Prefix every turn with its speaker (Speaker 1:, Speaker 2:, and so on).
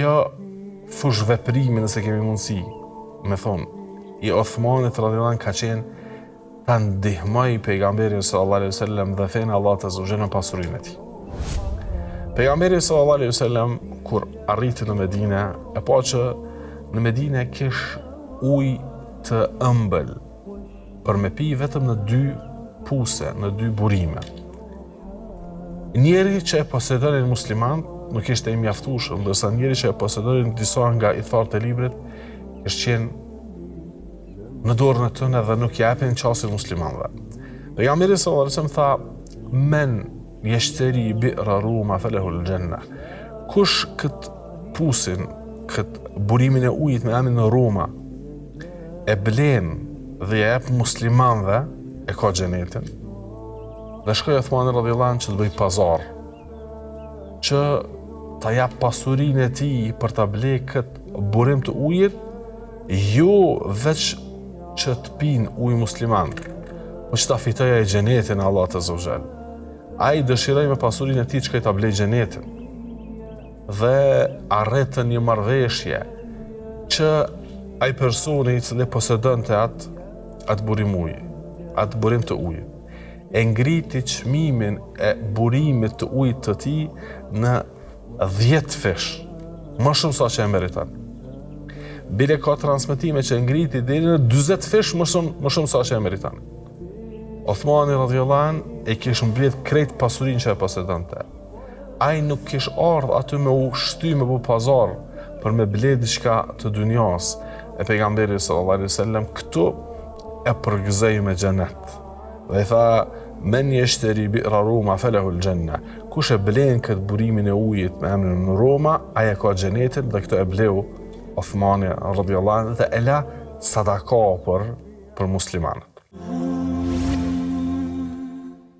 Speaker 1: Kjo fushëveprimi nëse kemi mundësi, me thonë, i Othmanit radiallahu anh ka qenë ta ndihmoj pejgamberin sallallahu alaihi wasallam dhe fenë e Allahut azza wa jalla me pasurinë e tij. Pejgamberi sallallahu alaihi wasallam kur arriti në Medinë, e pa që në Medinë kish ujë të ëmbël për me pi vetëm në dy puse, në dy burime. Njëri që e posedonin muslimanët nuk ishte i mjaftueshëm, ndërsa njëri që e posedonin disa nga ithtarët e librit kish qenë në dorën e tyne dhe nuk ja jepnin qasje muslimanëve. Pejgamberi sallallahu alajhi wasallam tha men yashtari bi'ra Ruma falahu al-janna. Kush kët pusin, kët burimin e ujit me emrin Ruma e blen dhe ja jep muslimanëve e ka xhenetin. Dhe shkoi Uthmani radhiyallahu anhu që të bëj pazar, që ta jap pasurinë e tij për ta ble kët burim të ujit, jo veç që të pinë ujë muslimanët, po që ta fitojë ai xhenetin e Allahut azza wa jall. Ai dëshiroi me pasurinë e tij që ta blejë xhenetin. Dhe arritën një marrëveshje që ai personi i cili posedonte atë atë burim uji, atë burim të ujit, e ngriti çmimin e burimit të ujit të tij në 10 fish, më shumë sa që e meriton. Bile ka transmetime që e ngriti deri në 40 fish më shumë, më shumë sa që e meriton. Othmani radhiyallahu anh e kish mbledh krejt pasurinë që e posedonte. Ai nuk kish ardhë aty me u shty me bu pazar për me ble diçka të dynjas. E pejgamberi sallallahu alaihi wasallam këtu e përgëzoi me xhenet. Dhe i tha, men jeshteri bi'ra Ruma felehul xhenne. Kush e blen këtë burimin e ujit me emrin Ruma, ai e ka xhenetin dhe këtë e bleu Othmani radhiyallahu anhu dhe e la sadaka për për muslimanët.